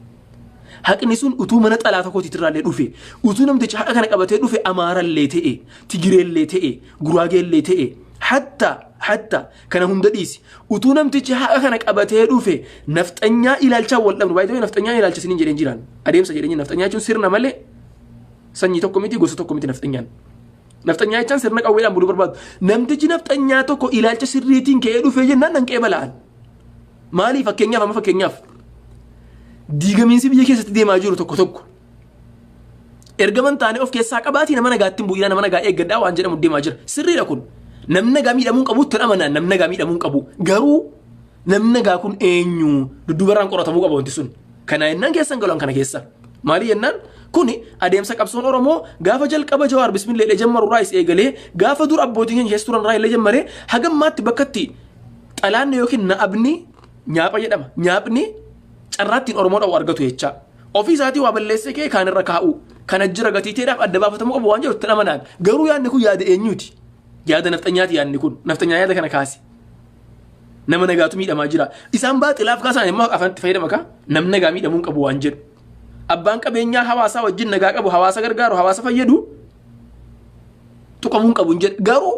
Haqni sun utuu mana xalaa tokkootiitirraallee dhufe, utuu namtichi haqa kana qabatee dhufe Amaarallee ta'e, Tigireellee ta'e, Guraageellee ta'e, hatta kana hunda dhiisi. Utuu namtichi haqa kana qabatee dhufe nafxanyaa ilaalchaan wal dhabnu. Baay'ee nafxanyaan ilaalcha isiniin jedheen jiraan. Adeemsa jedheen, nafxanyaa jechuun sirna malee sanyii tokko miti, gosa tokko miti nafxanyaan. Nafxanyaa jechaan sirna qawweedhaan buluu barbaadu. Namtichi nafxanyaa tokko ilaalcha sirriitiin ka'ee dhufee jennaan nan qeebala'an. Maaliif? Fakkeenyaaf, amma fakkeenyaaf Diigamiinsi biyya keessatti deemaa jiru tokko tokko ergaman taane of keessaa qabaatii nama nagaatti hin bu'inaa, nama nagaa eeggadhaa waan jedhamu deemaa jira. Sirriidha kun. Namni nagaa miidhamuu hin qabu itti amanaan, namni nagaa miidhamuu hin qabu. Garuu namni nagaa kun eenyu, dudduubarraan qoratamuu qaba wanti sun. Kana jennaan keessan galan kana keessa. Maali jennaan, kuni adeemsa qabsoon Oromoo gaafa jalqaba Jawaar bismillah jammaru irraa is eegalee, gaafa dur abbootiin keenya keessa turan irraa illee jammaree hagammaatti bakka itti xalaanni yookiin na'abni nyaapha jedhama. Nyaapni carraa ittiin Oromoo dha'u argatu jechaa. Ofii isaatii waa balleessee ka'ee kaan irra kaa'u. Kana jira gatii ta'eedhaaf adda baafatamuu qabu waan jedhu itti amanaan. Garuu yaadni kun yaada eenyuuti? Yaada nafxanyaati yaadni kun. Nafxanyaa yaada kana kaase. Nama nagaatu miidhamaa jira. Isaan baaxilaaf kaasan immoo afaan itti fayyadama kaa. Namni nagaa miidhamuu hin qabu waan jedhu. Abbaan qabeenyaa hawaasaa wajjin nagaa qabu, hawaasa gargaaru, hawaasa fayyadu tuqamuu hin qabu hin jedhu. Garuu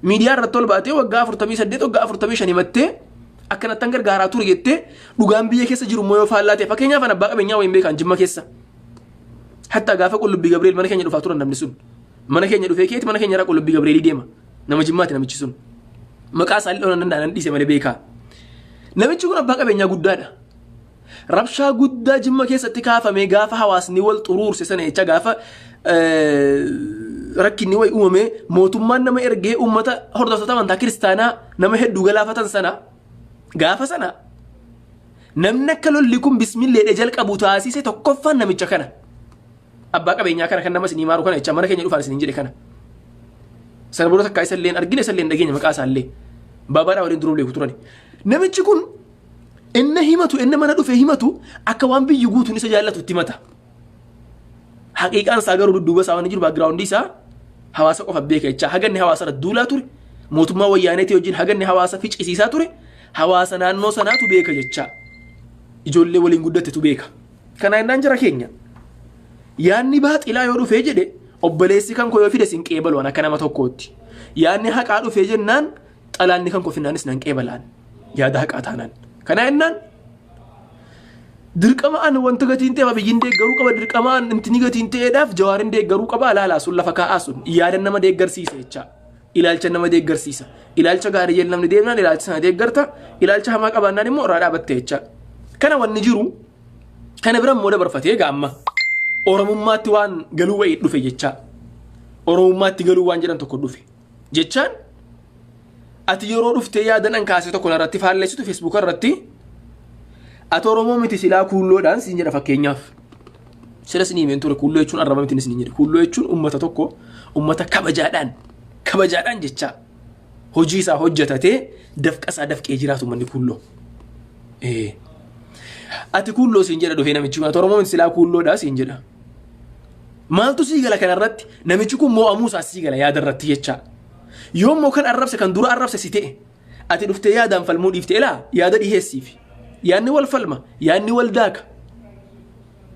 miidiyaa irratti ol baatee waggaa 48, waggaa 45 himattee akkanattan gargaaraa ture jettee, dhugaan biyya keessa jiru immoo yoo faallaa ta'e, fakkeenyaaf an abbaa qabeenyaa wayin beekan Jimma keessa. Hatta gaafa Qullubbii Gabriel mana keenya dhufaa turan, namni sun. Mana keenya dhufee keeti mana keenya irraa Qullubbii Gabrielii deema. Nama Jimmaati namichi sun. Maqaa isaa illee danda'an nan dhiise malee beekaa. Namichi kun abbaa qabeenyaa guddaadha. Rabshaa guddaa Jimma keessatti kaafamee gaafa hawaasni wal xuruurse sana jecha, gaafa rakkinni wayi uumame, mootummaan nama ergee uummata hordoftoota amantaa kiristaanaa nama hedduu galaafatan sana, gaafa sana namni akka lolli kun bismilleedha jalqabu taasise tokkoffaan namicha kana. Abbaa qabeenyaa kana kan nama isinii maaru kana jecha, mana keenya dhufaan isiniin jedhe kana. Sana booda takkaa isa illee argine, isa illee dhageenya maqaa isaa illee. Baabaadhaa waliin duruu beeku turani. Namichi kun inni himatu, inni mana dhufe himatu, akka waan biyyi guutuun isa jaallatu itti himata. Haqiiqaan isaa garuu dudduuba isaa waan jiru, background isaa hawaasa qofa beeka jecha. Haganni hawaasa irra duulaa ture, mootummaa wayyaaneetii wajjin haganni hawaasa ficcisiisaa ture, hawaasa naannoo sanaatu beeka jecha. Ijoollee waliin guddatetu beeka. Kana jennaan jara keenya, yaanni baaxilaa yoo dhufee jedhe, obboleessi kan koo yoo fide sin qeebalu akka nama tokkootti. Yaanni haqaa dhufee jennaan, xalaanni kan koo finnaanis nan qeebalaan, yaada haqaa taanaan. Kana jennaan dirqama an wanta gatiin ta'eef Abiyyiin deeggaruu qaba, dirqama an intini gatiin ta'eedhaaf Jawaarin deeggaruu qaba, alaalaa sun lafa kaa'aa, sun yaada nama deeggarsiisa jecha. Ilaalcha nama deeggarsiisa. Ilaalcha gaarii jedhu namni deemnaan ilaalcha sana deeggarta, ilaalcha hamaa qabaannaan immoo irraa dhaabatte jecha. Kana wanni jiru kana bira immoo dabarfatee gaamma Oromummaatti waan galuu wayii dhufe jecha. Oromummaatti galuu waan jedhan tokko dhufe. Jechaan ati yeroo dhuftee yaadan an kaase tokko narratti faallessitu Feesbuuka irratti, ati Oromoo miti silaa kuulloodhaan siin jedha fakkeenyaaf. Sila isin himeen ture, kuulloo jechuun arraba miti isin jedhe. Kuulloo jechuun ummata tokko, ummata kabajaadhaan kabajaadhaan jecha hojii isaa hojjetatee dafqa isaa dafqee jiraatu manni kuulloo. Ati kuulloo siin jedha dhufee namichi kun, ati Oromoo miti silaa kuulloodhaa siin jedha. Maaltu sii gala kanarratti? Namichi kun mo'amuu isaa sii gala yaada irratti jecha. Yoo immoo kan arrabse, kan dura arrabse si ta'e, ati dhuftee yaadaan falmuu dhiifte, ilaa yaada dhiheessiif. Yaadni wal falma, yaadni wal daaka.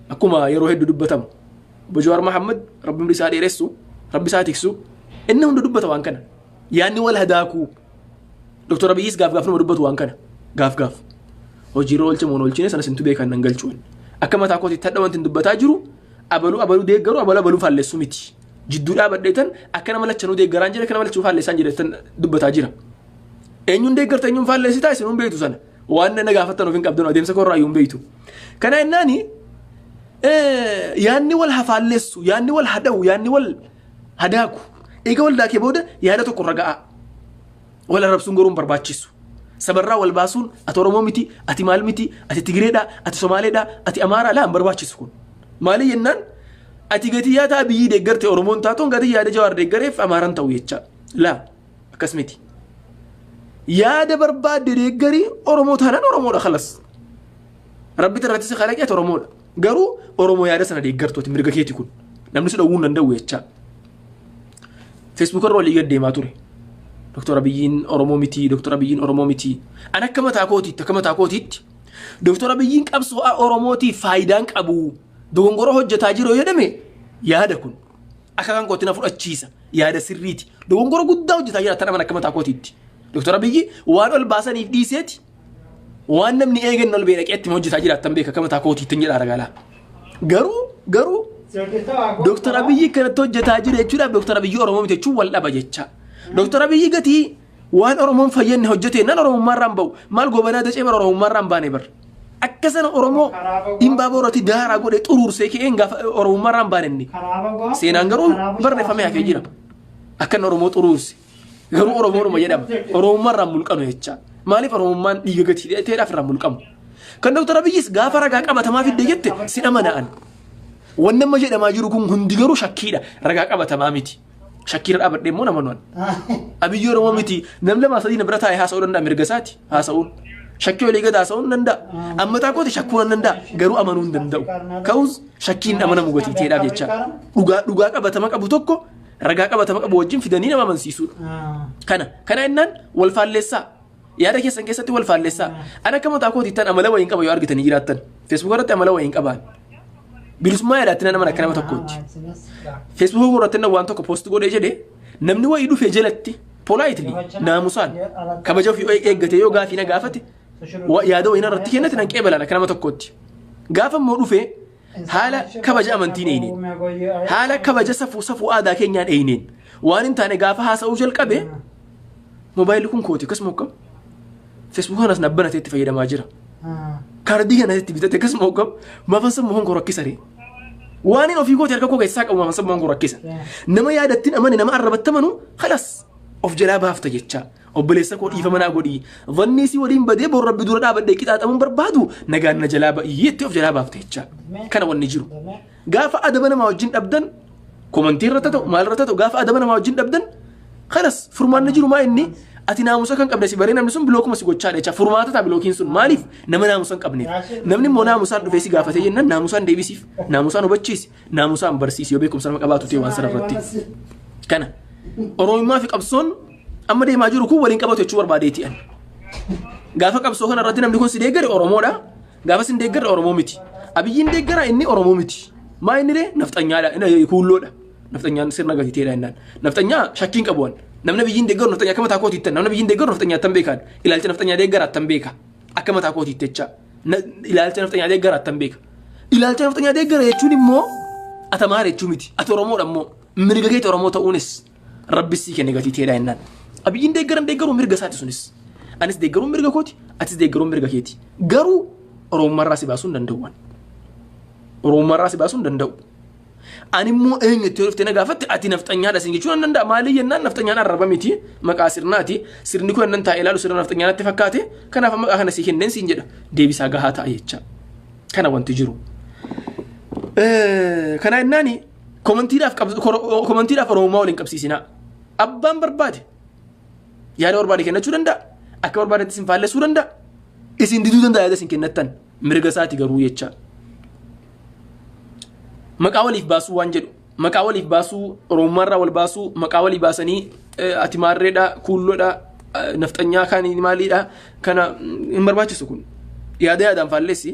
Akkuma yeroo hedduu dubbatamu. Obbo Jawaar Mahammad, Rabbi umrii isaa dheeressu, Rabbi isaa tiksu, inni hunda dubbata waan kana. Yaadni wal hadaakuu. Dr. Abiyyis gaaf gaaf nama dubbatu waan kana. Gaaf gaaf. Hojiirra oolche moo oolchine sana sintu beekan nan galchuun. Akka mataa kootitti hadha wanti dubbataa jiru abaluu abaluu deeggaru, abaluu abaluu faallessu miti. Jidduu dhaabadheetan akka nama lachanuu deeggaraan jira, akka nama lachanuu faallessaan jira dubbataa jira. Eenyuun deeggarta, eenyuun faallessitaa, isin hin beektu sana. Waan na gaafattan of hin qabdan, adeemsa korraa iyyuu hin beektu. Kana jennaani yaadni wal hafaallessu, yaadni wal hada'u, yaadni wal hadaaku. Eega wal daakee booda yaada tokko irra ga'a. Wal arrabsuun garuu hin barbaachisu. Sabarraa wal baasuun, ati Oromoo miti, ati maal miti, ati Tigireedha, ati Somaaleedha, ati Amaaraa, laa, hin barbaachisu kun. Maali jennaan, ati gatii yaada Abiyyii deeggarte Oromoon taatuun, gatii yaada Jawaar deeggareef Amaaraan ta'u jecha. Laa, akkas miti. Yaada barbaadde deeggarii, Oromoo taanaan Oromoodha kalas. Rabbi irratti si kalaqee ati Oromoodha. Garuu Oromoo yaada sana deeggartooti mirga keeti kun. Namni si dhowwuu hin danda'u jecha. Feesbuuk irra walii gad deemaa ture. Dr. Abiyyiin Oromoo miti, Dr. Abiyyiin Oromoo miti. An akka mataa kootiitti Dr. Abiyyiin qabsoo Oromootiif faayidaan qabu, dogongora hojjetaa jiru yoo jedhame, yaada kun akka kan kootti na fudhachiisa, yaada sirriiti. Dogongora guddaa hojjetaa jira tan aman akka mataa kootiitti. Dr. Abiyyi waan ol baasaniif dhiiseeti, waan namni eegan ol bee dhaqeetti hojjetaa jira tan beeka akka mataa kootiitti jedha ragaalaa. Garuu Dr. Abiyyi kanatti hojjetaa jira jechuudhaaf Dr. Abiyyi Oromoo miti jechuun wal dhaba jecha. Dr. Abiyyi gatii waan Oromoon fayyadne hojjete nan Oromummaa irraan ba'u. Maal, Gobanaa Dacee bara Oromummaa irraan baane bar. Akka sana Oromoo Imbaaboorratti daaraa godhee xuruursee ka'een gaafa Oromummaa irraan baane inni. Seenaan garuu barreeffamee hafee jira. Akka inni Oromoo xuruurse. Garuu Oromoodhuma jedhama. Oromummaa irraan mulqanu jecha. Maaliif Oromummaan dhiiga gatii ta'eedhaaf irraan mulqamu? Kan Dr. Abiyyis gaafa ragaa qabatamaa fidde jette sin amana'an. Wanni amma jedhamaa jiru kun hundi garuu shakkiidha. Ragaa qabatamaa miti. Shakkiirra dhaabadhee immoo nama nuwan. Abiyyi Oromoo miti. Nam lama sadii na bira taa'ee haasa'uu danda'a mirga isaati haasa'uun. Shakkii olii gad haasa'uu hin danda'a. Amma mataa kooti shakkuu nan danda'a. Garuu amanuu hin danda'u. Ka'us shakkiin amanamu gatii ta'eedhaaf jecha. Dhugaa dhugaa qabatama qabu tokko ragaa qabatama qabu wajjin fidanii nama amansiisuudha. Kana kana jennaan wal faalleessaa. Yaada keessan keessatti wal faalleessaa. Ani akka mataa kootiittan amala wayiin qaba yoo argitanii jiraattan. Feesbuuk irratti amala wayiin qabaan. Bilisummaa yaadaatti nan amana akka nama tokkootti. Feesbuuk irratti nan waan tokko poost godhee jedhe namni wayii dhufee jalatti politely naamusaan kabaja ofii eeggatee yoo gaafii na gaafate yaada wayii narratti kennate nan qeebalaan akka nama tokkootti. Gaafa immoo dhufee haala kabaja amantiin eeyneen haala kabaja safuu safuu aadaa keenyaan eeyneen waan hin taane gaafa haasa'uu jalqabe Mobaayilli kun kooti akkasuma akkam? Feesbuuk kanas na banatee itti fayyadamaa jira. Kaardii kana itti bitate akkasuma akkam? Maafan sammuu kan koo rakkisa ree? Waan hin ofii kooti harka koo keessaa qabu maafan sammuu kan koo rakkisa. Nama yaadattiin amane nama arrabatti amanu kalas of jalaa baafta jecha. Obboleessa koo dhiifama naa godhii. Vannii si waliin badee bor rabbi dura dhaabadhee qixaaxamuun barbaadu nagaan na jalaa ba'ii jettee of jalaa baafta jecha. Kana wanni jiru. Gaafa adaba namaa wajjin dhabdan komantii irratti ta'u maal irratti ta'u gaafa adaba namaa wajjin dhabdan kanas furmaanni jiru maa inni ati naamusa kan qabne si baree namni sun bilookuma si gochaadha jecha furmaata ta'a bilookiin sun maaliif nama naamusa hin qabneef namni immoo naamusaan dhufee si gaafatee jennaan naamusaan deebisiif naamusaan hubachiisi naamusaan barsiisi yoo beekumsa nama qabaatu ta'e waan sana irratti kana oromummaa fi qabsoon amma deemaa jiru kun waliin qabatu jechuu barbaadeeti ani gaafa qabsoo kana irratti namni kun si deeggare oromoodha. Gaafa sin deeggarre Oromoo miti. Abiyyiin deeggara inni Oromoo miti. Maa inni ree nafxanyaadha inni kuulloodha. Nafxanyaan sirna gatiteedha jennaan. Nafxanyaa shakkiin qabu waan. Namni abiyyiin deeggaru nafxanyaa akka mataa kootiitti namni abiyyiin deeggaru nafxanyaa attan beekaan. Ilaalcha nafxanyaa deeggara attan beeka. Akka mataa kootiitti jecha. Ilaalcha nafxanyaa deeggara attan beeka. Ilaalcha nafxanyaa deeggara jechuun immoo atamaara jechuu miti. Ati Oromoodha immoo. Mirga keeti Oromoo ta'uunis. Rabbi sii kenne gatii teedha jennaan. Abiyyiin deeggaran deeggaruu mirga isaati sunis. Anis deeggaruun mirga kooti, atis deeggaruun mirga keeti. Garuu Oromummaarraa si baasuu hin danda'u. Oromummaarraa si baasuu hin danda'u. Ani immoo eenyu itti dhuftee na gaafatte ati nafxanyaadha siin jechuu nan danda'a. Maalii jennaan nafxanyaan arraba miti maqaa sirnaati. Sirni kun nan taa'ee ilaalu sirna nafxanyaa natti fakkaate. Kanaaf maqaa kana sii kenneen siin jedha. Deebisaa gahaa ta'a jecha. Kana wanti jiru. Kana jennaani Komantiidhaaf qabs- koro- komantiidhaaf Oromummaa waliin qabsiisinaa. Abbaan barbaade yaada barbaade kennachuu danda'a. Akka barbaadetti isin faallessuu danda'a. Isin diduu danda'a yaada isin kennattan. Mirga isaati garuu jecha. Maqaa waliif baasuu waan jedhu. Maqaa waliif baasuu, Oromummaarraa wal baasuu, maqaa walii baasanii ati maarreedha, kuulloodha, nafxanyaa kan maaliidha kana hin barbaachisu kun. Yaada yaadaan faallessi.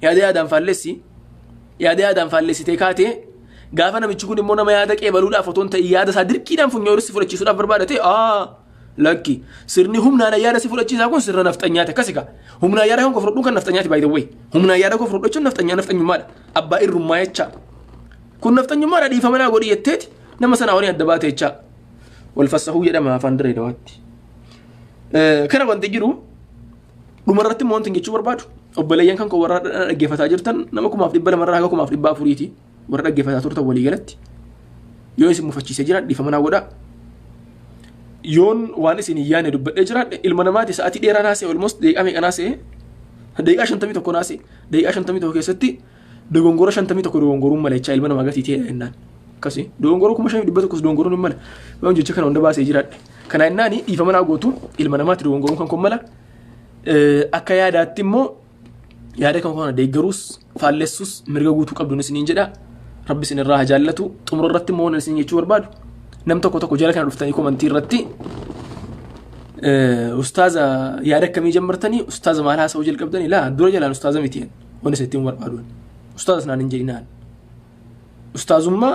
Yaada yaadaan faallessi. Yaada yaadaan faallessitee kaatee gaafa namichi kun immoo nama yaada qeebaluudhaaf otoo hin ta'in yaada isaa dirqiidhaan funyoo si fudhachiisuudhaaf barbaada ta'e aa lakki sirni humnaan yaada si fudhachiisaa kun sirna nafxanyaati akkasi kaa humnaan yaada kan koo fudhadhuun kan nafxanyaati by the way humnaan yaada koo fudhachuun nafxanyaa nafxanyummaadha abbaa irrummaa jecha kun nafxanyummaadha dhiifama naa godhi jetteeti nama sanaa waliin adda baate jecha wal fassahuu jedhama afaan dirree dawaatti. Kana wanti jiru Dhumarratti immoo wanti jechuu barbaadu obboleeyyan kan koo warra dhaggeeffataa jirtan nama 2,200 irraa haga 4,400ti warra dhaggeeffataa turtan walii galatti yoo isin mufachiisee jiraadhe dhiifama naa godhaa. Yoon waan isin hin yaadne dubbadhee jiraadhe ilma namaati sa'aatii dheeraa naasee almost daqiiqaa meeqa naasee daqiiqaa 51 naasee daqiiqaa 51 keessatti dogongora 51 dogongoruun mala jechaa ilma namaa gatii ta'edha jennaan. Akkasi dogongora 5,100 dogongoruun hin mala. Yoon jecha kana hunda baasee jiraadhe. Kana jennaan dhiifama naa gootu ilma namaatti dogongoruun kan kun mala. Akka yaadaatti immoo yaada kan kana deeggaruus faallessuus mirga guutuu qabduun isiniin jedha. Rabbi isin irraa haa jaallatu. Xumura irratti immoo waan isin jechuu barbaadu. Nam tokko tokko jala kana dhuftanii komantii irratti ustaaza yaada akkamii jammartanii ustaaza maal haasa'uu jalqabdanii laa dura jalaan ustaaza miti waan isin ittiin barbaadu. Ustaaza naan hin jedhinaan. Ustaazummaa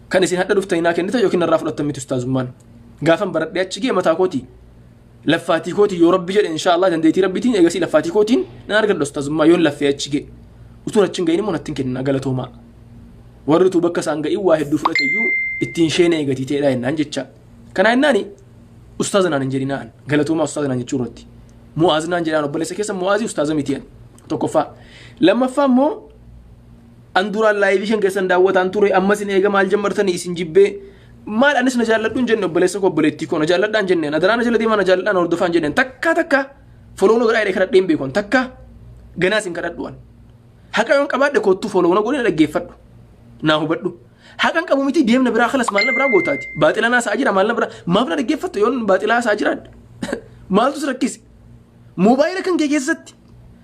kan isin hadha dhuftanii naa kennitan yookiin narraa fudhattan miti ustaazummaan. Gaafan baradhee achi ga'e mataa kooti. Laffaatii kooti yoo rabbi jedhe insha Allah dandeettii rabbitiin eegasii laffaatii kootiin nan argadha ustaazummaa yoon laffee achi ga'e. Utuun achi hin ga'in immoo natti hin kennina galatoomaa. Warri utuu bakka isaan ga'in waa hedduu fudhate iyyuu ittiin sheena eegatii ta'edha jennaan jecha. Kanaa jennaani ustaaza naan hin jedhinaan galatoomaa ustaaza naan jechuu irratti. Mu'aaz naan jedhaan, obboleessa keessa Mu'aazii ustaaza miti tokkoffaa. Lammaffaa immoo an duraan live kan keessan daawwataan ture, ammas isin eega maal jammartanii isin jibbee. Maal, anis na jaalladhu hin jenne, obboleessa koo, obboleettii koo, na jaalladhaan jenneen, adaraa na jala deemaa, na jaalladhaan hordofaan jenneen. Takka takka follow na godhaa jedhee kadhadheen beekon, takka ganaa isin kadhadhu. An haqa yoon qabaadhe koottuu follow na godhee, na dhaggeeffadhu, naa hubadhu. Haqan qabu miti, deemna biraa kalas. Maal na biraa gootaati? Baaxila naa sa'a jira, maal na biraa, maaf na dhaggeeffattu? Yoon baaxilaa sa'a jiraadha, maaltu si rakkise? Moobaayila kan kee keessatti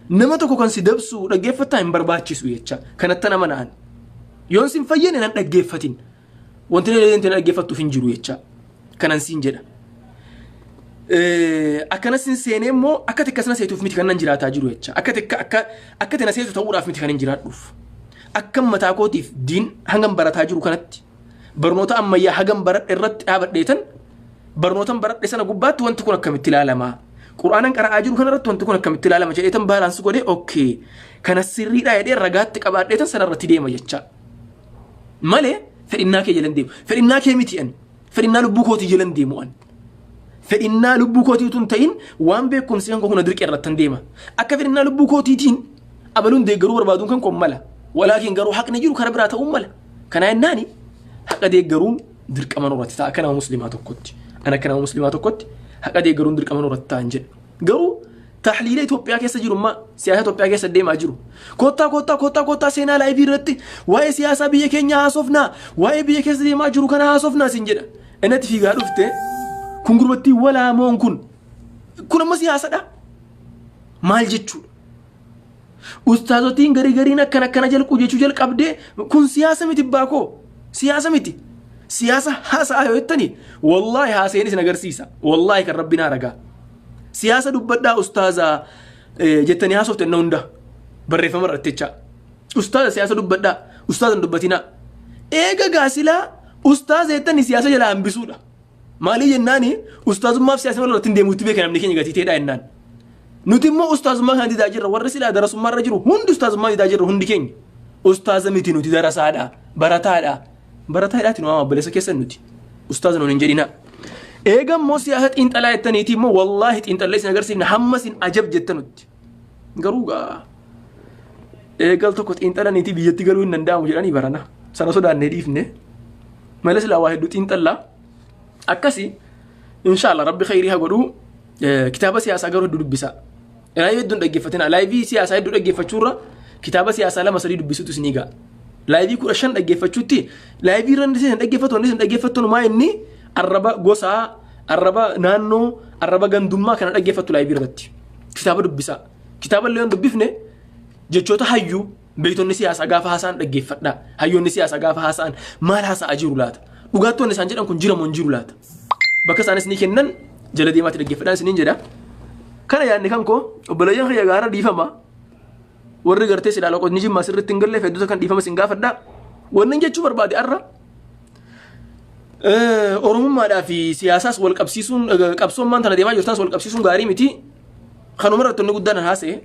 nama tokko kan si dabsu dhaggeeffattaa hin barbaachisu jecha kanatti nama na'an. Yoon sin fayyane nan dhaggeeffatin, wanti na na dhaggeeffattuuf hin jiru jecha kanan siin jedha. Akkanas sin seenee immoo akka xiqqas na seetuuf miti kan nan jiraataa jiru jecha, akka xiqqa akka akka na seetu ta'uudhaaf miti kan hin jiraadhuuf. Akkam mataa kootiif diin hangam barataa jiru kanatti, barnoota ammayyaa hagam baradhe irratti dhaabadheetan, barnootan baradhe sana gubbaatti wanti kun akkamitti ilaalamaa, quraanan qara'aa jiru kanarratti wanti kun akkamitti ilaalama jedheetan balance godhee, okay, kana sirriidha jedhee ragaatti qabaadheetan sanarratti deema jecha malee fedhinnaa kee jalan deemu. Fedhinnaa kee miti ani, fedhinnaa lubbuu kootii jalan deemu. Ani fedhinnaa lubbuu kootii utuu hin ta'in waan beekumsi kan koo kuna dirqee irratti deema. Akka fedhinnaa lubbuu kootiitiin abaluun deeggaruu barbaaduun kan koo mala, walaakin garuu haqni jiru kara biraa ta'uu mala. Kana jennaani haqa deeggaruun dirqama nurratti ta'a akka nama muslimaa tokkotti. Ani akka nama muslimaa tokkotti haqa deeggaruun dirqama nurratti ta'an jedha. Garuu taxliila Itoophiyaa keessa jiru immoo, siyaasa Itoophiyaa keessa deemaa jiru. Koottaa, koottaa, koottaa, koottaa, seenaa live irratti waa'ee siyaasaa biyya keenyaa haasofnaa, waa'ee biyya keessa deemaa jiru kana haasofnaa sin jedha. Innatti fiigaa dhufte kun gurbattii walaamoon kun amma siyaasadha. Maal jechuudha? Ustaazotiin garii gariin akkana akkana jalquu jechuu jalqabdee, kun siyaasa miti baakoo, siyaasa miti. Siyaasa haasa'aa yoo jettani, wallaahi haasa'een isin agarsiisa. Wallaahi kan rabbi naa ragaa. Siyaasa dubbadhaa ustaazaa jettanii haasofte na hunda barreeffama irratti jecha. Ustaaza siyaasa dubbadhaa, ustaaza hin dubbatinaa. Eega gaasilaa ustaaza jettanii siyaasa jalaa hambisuudha. Maalii jennaani, ustaazummaaf siyaasa wal irratti hin deemuutti beeka namni keenya gatii ta'edha jennaan. Nuti immoo ustaazummaa kana didaa jirra, warri silaa darasummaa irra jiru hundi ustaazummaa didaa jirra hundi keenya. Ustaaza miti nuti, darasaadha, barataadha. Barataadhaati nu waama obboleessa keessan, nuti. Ustaaza nuun hin jedhina. Eega immoo siyaasa xiinxalaa jettaniiti immoo, wallaahi xiinxallee isin agarsiifna hamma isin ajab jettanutti. Garuu gaa eegal tokko xiinxalaniiti biyyatti galuu hin danda'amu jedhanii barana. Sana sodaannee dhiifne. Malee silaa waa hedduu xiinxallaa. Akkasi, inshaallah rabbi khayrii haa godhuu. Kitaaba siyaasaa garuu hedduu dubbisaa. Live hedduu hin dhaggeeffatina. Live siyaasaa hedduu dhaggeeffachuurra kitaaba siyaasaa lama sadii dubbisuutu isinii ga'a. Live 15 dhaggeeffachuutti, live irra inni isin dhaggeeffatu, inni isin dhaggeeffattu maa inni arraba gosaa, arraba naannoo, arraba gandummaa kana dhaggeeffattu live irratti. Kitaaba dubbisaa. Kitaaba illee hin dubbifne, jechoota hayyuu beektonni siyaasaa gaafa haasa'an dhaggeeffadhaa. Hayyoonni siyaasaa gaafa haasa'an maal haasa'aa jiru laata? Dhugaattoonni isaan jedhan kun jira moo hin jiru laata? Bakka isaanis ni kennan jala deemaatti dhaggeeffadhaan isiniin jedha. Kana yaadni kan koo, obboleeyyan kiyya, gaara dhiifama. Warri gartee silaa loqotni jimmaa sirriitti hin galleef hedduuta kan dhiifama isin gaafadhaa. Wanni jechuu barbaade har'a Oromummaadhaa fi siyaasaas wal qabsiisuun, qabsoon maan tana deemaa jirtaas wal qabsiisuun gaarii miti. Kanuma irratti wanni guddaan haasa'e.